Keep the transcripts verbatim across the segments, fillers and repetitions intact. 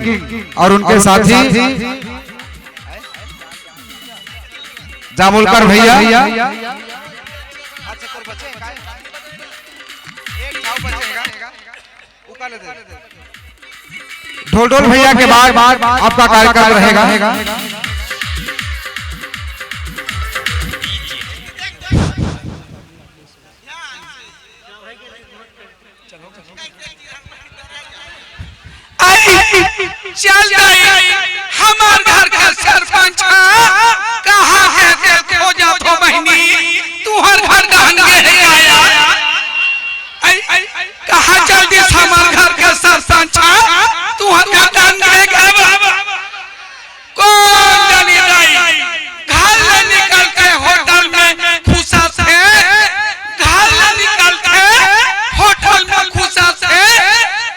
और उनके साथी जामुलकर भैया, ढोलढोल भैया के बाद आपका कार्यक्रम रहेगा। आई, चल दाई, हमर घर के सरपंच ह, कहाँ के तेल खोजत हो बहिनी, तुहर घर गहन गे हे आया। आई, कहाँ चल दिस हमर घर के सरपंच ह, तुहर घर गहन गे हे आया। कोन जनी दाई, घर ले निकलथे होटल में खुसथे, घर ले निकलथे होटल में खुसथे,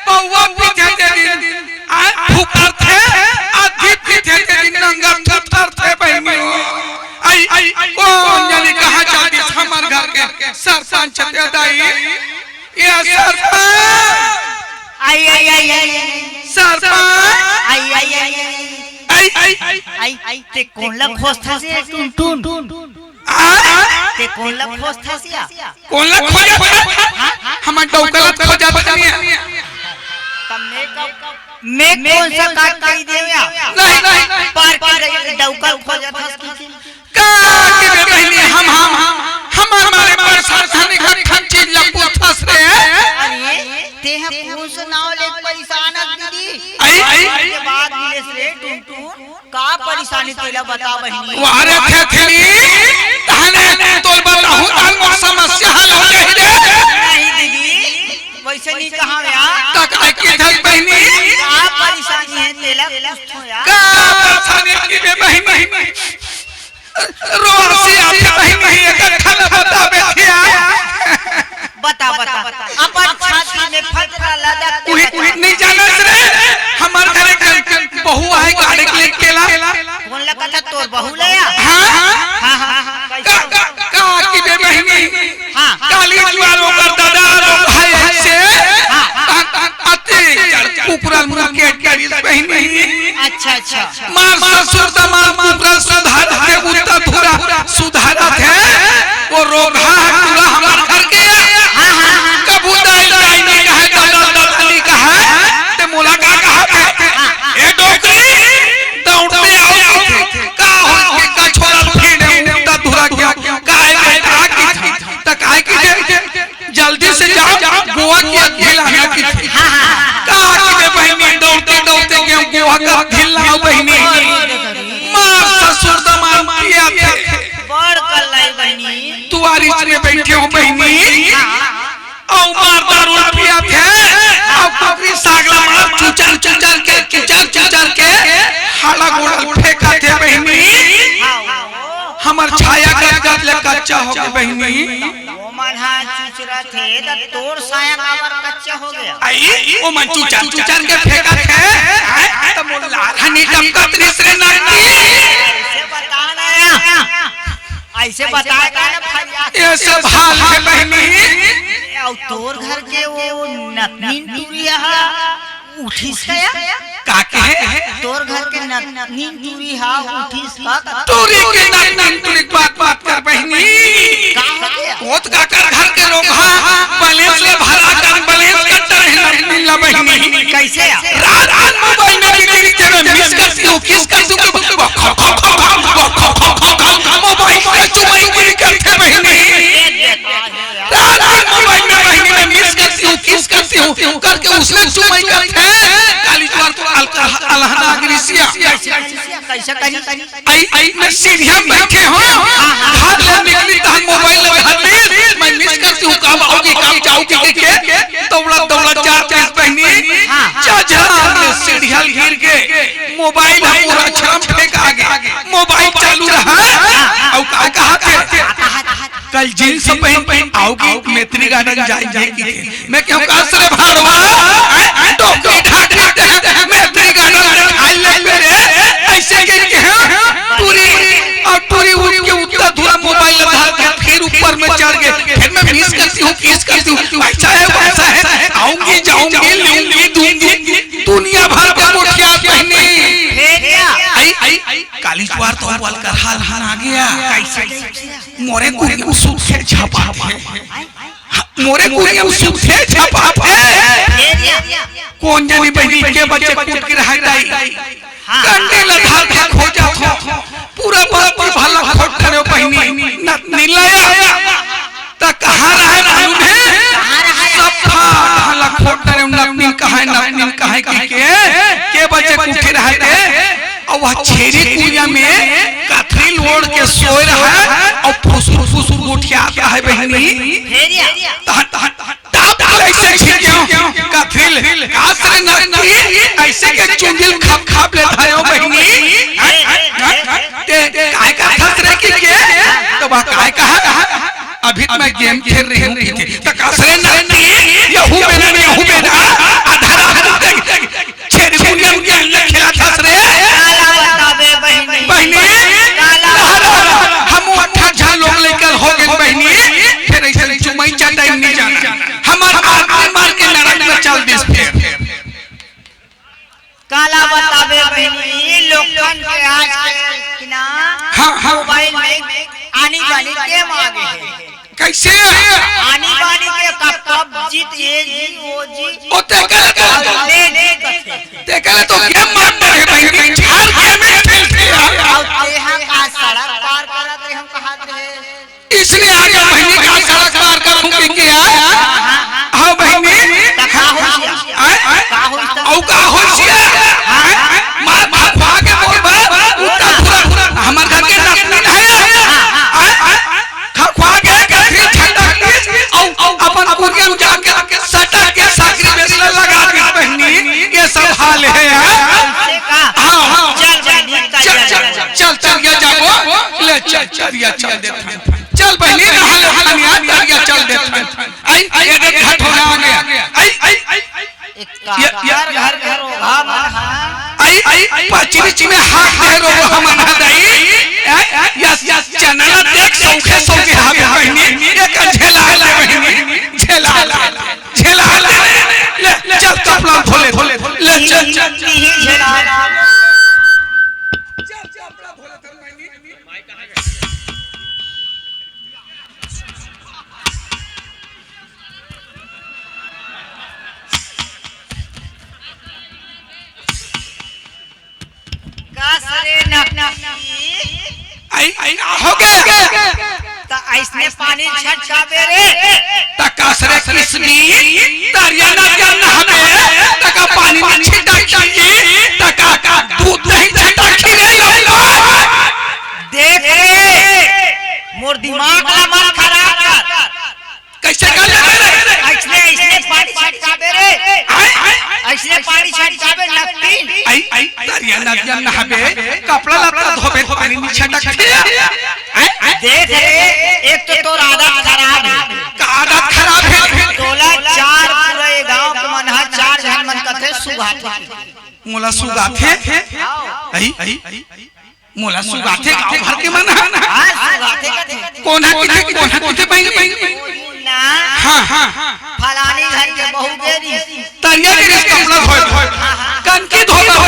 पौवा पीथे ते दिन, आ, फुकरथे, आधी पीथे ते दिन नंगा थुथरथे बहिनी। आई, कोन जनी कहाँ चल दिस हमर घर के सरपंच ते दाई। ए सरपंच! आई, आई, आई, आई। सरपंच! आई, आई, आई, आई। आई, आई, आई। आई, आई, ते कोन ला खोजथस ए टुनटुन? आ? ते कोन ला खोजथस या? कोन ला खोजत? हाँ? हमर डौका ला खोजत हन। त मैं का, मैं कोन सा काट करी देव या? नहीं, नहीं, नहीं। पार के डौका खोजत हस कि का कहिबे बहिनी, हम, हम, हम, हमर मारे परेशान हन, एक ठन चीज ल पूछस रे। अरे, तेहा कोन से नाव ले परेशान हस दीदी? आई? के बाद मिलेस रे टुनटुन, का परेशानी तेला बता बहिनी। वारे थे थेली, तहने तोल बताहूँ, तहन मोर समस्या हल हो जाही रे। नहीं दीदी, वैसे नहीं कहा यार। त काय के धन बहिनी? का परेशानी हे तेला पूछथों यार। का परेशानी हे बहिनी? रोसी आथे बहिनी, एकर खाना बता बेटिया। बता, बता। अपन छाती में फतरा लदक के उही, बता। उही नहीं जानस रे। हमर घर के बहू आए गाड़ी के लेके ला। कोन ला कथा तोर बहू ले आ? हाँ? हाँ, हाँ, हाँ। का, का, का कहिबे बहिनी? हाँ। काली जुआर ओकर दादा लोग है ऐसे। हाँ, हाँ। अति कुकुरन मुंह के करिस बहिनी। अच्छा, अच्छा। मार ससुर दमाद कुकुरा सुधारथे, उत्ता धुरा सुधारथे। वो रोगहा टूरा हमर घर के। हाँ, हाँ, हाँ। कभू दाई दाई नहीं कहे, दादा दादा नहीं कहे। ते मोला का कहा थे? ए डोकरी, दौड़ते आओ। का हो के का छोरा फेंक दे, उत्ता धुरा क्या? का है बेटा की? त काय की? जल्दी से जाओ, गोवा के अघी लाना की थी। हाँ, हाँ, हाँ। का कहिबे बहिनी, दौड़ते दौड़ते गए गोवा के अघी लाओ बहिनी। मार ससुर दमाद पियाथे। बड़ कल्लाई बहिनी। तुआरिच में बैठे हो बहिनी। हाँ। अउ मार दारू पियाथे। अउ कुकरी साग ला मार चुचर चुचर के, चुचर चुचर के हाला गोड़ा फेंकाथे बहिनी। हाँ, हाँ। हमर छाया गदगद ले कच्चा हो गे बहिनी। ओमन ह चुचरत हे, त तोर साया काबर कच्चा हो गे? आई, ओमन चुचर चुचर के फेंकत हे। आय, त मोर लार हनी टपकत रिस रे नंदी। ऐसे बता ना या। ऐसे बता का ना फरिया। ये सब हाल हे बहिनी। अउ तोर घर के वो नतनीन टूरी ह। उठिस का या? का कहे? तोर घर के नतनीन टूरी हा उठिस का? टूरी के नतनीन टूरी के बात मत कर बहिनी। का हो गया? ओतका कर घर के लोग हा, balance ले भरा कर balance कट रहे नतनीन ला बहिनी। कैसे या? रात दिन mobile में बिगड़ी तेरे miss करती हूँ, kiss करती हूँ, mobile का चुमाई गिरी करते बहिनी। रात दिन mobile में बहिनी मैं miss करती हूँ, kiss करती हूँ, करके उसने चुमाई करते हैं। काली ज्वार तो अलका-, अलहना अग्निसिया। कैसे, कैसे, कैसे करी? आई, आई, मैं सीढ़िया बैठे हूँ, घर ले निकली तहन mobile ले धर ली, मैं miss करती हूँ, कब आओगी, कब जाओगी, के, के, दौड़ा, दौड़ा जात रही बहिनी, हाँ, हाँ। जझान में सीढ़िया गिर के, mobile हम पूरा छाम फेंक आगे, mobile चालू रहा, और का कहा के? कल jeans पहन पहन आओगी, मैत्री garden जाएंगे की। मैं कहूँ, "का रे भाड़वा, हैं? टोकरी ढाकरी दे, मैत्री garden में खाई ले मेरे।" ऐसे कह के, हाँ, टूरी, और टूरी उठ के उत्ता धुरा mobile धर के फिर ऊपर में चढ़ गए। फिर मैं miss करती हूँ, kiss करती हूँ, ऐसा है, वैसा है, आऊंगी, जाऊंगी, लूंगी, दूंगी। दुनिया भर के गोठिया वाल कर हाल हन आ गया। कैसे? मोरे कुरियम सुखे झपाथे। मोरे कुरियम सुखे झपाथे। कोन जनी बहिनी के बच्चे कुट के रह जाई। हाँ। कंडी ल धर के खोजत हो। पूरा बस्ती भला खोट करे बहिनी। नतनी लाया। त कहाँ रहे मालूम हे? कहाँ रहे? सफा ढाला खोट करे, नतनीन कहाँ हे, नतनीन कहाँ हे कि के, के बच्चे कुट के रह जाई। अउ वह छेरी कुरिया में कथरी ल ओढ़ के सोए रहे अउ फुसुर फुसुर गोठियात रहे बहिनी। फेरिया। तहन, तहन, तहन ताप कैसे खींचो? कथरी ल, कास रे नती, ऐसे के चुंदिल खप खप ले धायो बहिनी। ते काय का थस रे कि के? तो बा काय कहा? अभी तो मैं गेम खेल रही हूँ कि के। त कास रे नती, यहू में ना, यहू में ना, आधा रात तक छेरी कुरियम के अंदर खेला थस रे। काला बताबे बहिनी। बहिनी, काला। लहरा, हम अट्ठा झन लोग लेकर हो गए बहिनी। फिर ऐसे चुमई चटाई नहीं जाना। हमार आदमी मार के नरक में चल दिस फिर। काला बताबे बहिनी, लोगन के आज के ना हाँ, हाँ। मोबाइल में आनी बानी गेम आ गए हे। कैसे? आनी बानी के का पबजी, ये जी, वो जी। ओ, ते करे तो, अउ ले जी कथे। ते करे तो गेम मार रहे बहिनी, हर गेम में खेलते हैं। अउ तेहा का सड़क पार करत रहे, हम कहत रहे। इसने आगे बहिनी का सड़क पार करूं के, के आय? हाँ बहिनी। त का होइस या? आय? का होइस त? अउ का होइस या? आय? मार, मार, खा के बोल बा, उतना पूरा, हमर घर के नतनीन हे। आय? खा, खा के कथरी झटक के, अउ, अउ अपन कुरियम जाके सटा के साकरी बेचने लगा दी बहिनी, ये सब हाल हे यार। ऐसे का? हाँ, हाँ। चल बहिनी, चल, चल, चल, चल, चल, या जाबो, ले चल, चल, या चल देत हन। चल बहिनी, नहा ले, नहा ले, यार, चल, या चल देत हन। आई, आई, ये देख, घाट होना आ गया। आई, आई, आई, आई। एक ये, ये, काकर घर के रोगहा मन हा। आई, आई, पचरी में हाथ दे रो हमन हा दाई। ए, या, या, चना ला देख सौखे सौखे हावे बहिनी, ये का झेला ले बहिनी, झेला ले, झेला ले। ले, ले, चल कपड़ा धो ले, धो ले, ले, चल, चल, चल। झेला। चल, चल, कपड़ा धो ले, धो ले बहिनी। कास रे नकली। आई, आई, हो गया। त अइसने पानी छटकाबे रे। त कास रे किसमी, तरिया नदिया नहाबे, त का पानी में छिटा खींची, त का, का दूध नहीं छिटा खीरे लौंडा। देख रे, मोर दिमाग ला मत खराब कर। कैसे कर लेबे रे? अइसने, अइसने पानी छटकाबे रे। आय, आय, अइसने पानी छटकाबे नकली। आई, आई, तरिया नदिया नहाबे, कपड़ा लत्ता धोबे, पानी नी छटकथे। आय, आय। देख रे, एक तो तोर आदत खराब हे। का आदत खराब हे? तोला चार पूरा ये गांव के मन हा, चार झन मन कथे सुगाथे। मोला सुगाथे? आई, आई। मोला सुगाथे गाँव भर के मन ह। हाँ, सुगाथे कथे। कोन ह किथे, कोन ह किथे बहिनी? ना। हाँ, हाँ। फलानी घर के बहू गे रिहिस। तरिया गे रिहिस कपड़ा धोए बर। हाँ, हाँ। कनकी धोए बर।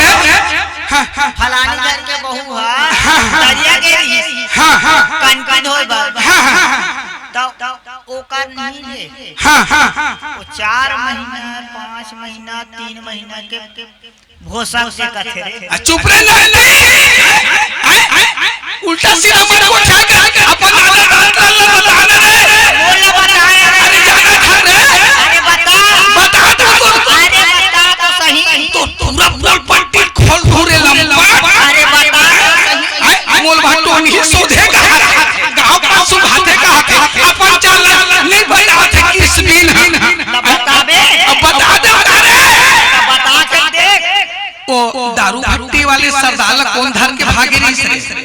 हाँ, हाँ। फलानी घर के बहू ह। हाँ, हाँ। तरिया गे रिहिस। हाँ, हाँ। कनकी धोए बर। हाँ, हाँ, हाँ। त ओकर नहीं ले। हाँ, हाँ, हाँ। वो चार महीना, पाँच महीना, तीन महीना के भोसक के कथे रे। आ, चुप रे नंदी। आय, आय, आय, उल्टा सीधा मत बोल, क्या कर? अपन आदत, आदत, आदत बता ना रे। बोल ना, बता। अरे, जाना था रे। अरे, बता। बता तो, तो। अरे, बता तो सही। तो पूरा पोल पट्टी खोल दो रे लंबा। अरे, बता तो सही। आय, आय, मोल भाटो नहीं सोधे का। गाँव का सुभाते का। अपन चाल नहीं बता थे किस दिन। तब बताबे। अब बता दे, बता रे। तब बता के देख। ओ दारू भट्टी वाले सरदार ला कोन धर के भागे रहिस रे?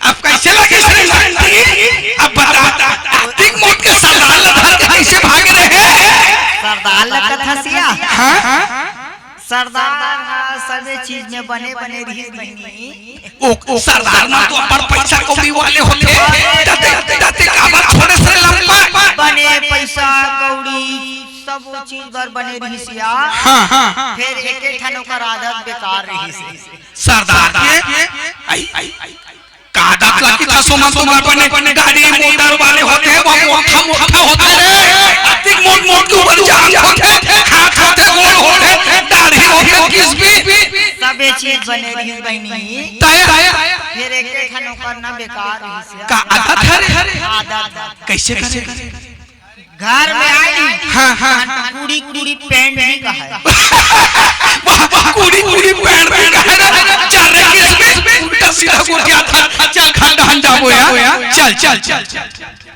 अब कैसे लगिस रे नंदी? अब बता, acting mode के सरदार ला धर के कैसे भागे रहे? सरदार ला कथस या? हाँ? सरदार हा सबे चीज में बने बने रहिस बहिनी। ओ, ओ सरदार मन तो अब्बड़ पैसा कौड़ी वाले होथे। तते, तते काबर छोड़े से लंबा? बने पैसा कौड़ी सब चीज बर बने रहिस या। हाँ, हाँ। फिर एके ठन ओकर आदत बेकार रहिस। सरदार के, आई, आई, आई, का आदत ला किथस ओमन तो बने गाड़ी मोटर वाले होथे, वो मोटा मोटा होथे रे। अतिक मोट मोट के ऊपर जांग होथे, हाथ होथे, गोड़ होथे, दाढ़ी होथे, किस भी। सबे चीज बने रहिस बहिनी। तय। फिर एक एक ठन ओकर ना बेकार रहिस हे। का आदत हरे? आदत। कैसे करे? घर में आई। हाँ, हाँ। कुड़ी कुड़ी पैंट भी कहा है। वाह, वाह, कुड़ी कुड़ी पैंट भी कहा है। चल रे, किस भी उल्टा सीधा गोठिया था। चल, खंडहर जाबो यार। चल, चल, चल, चल, चल।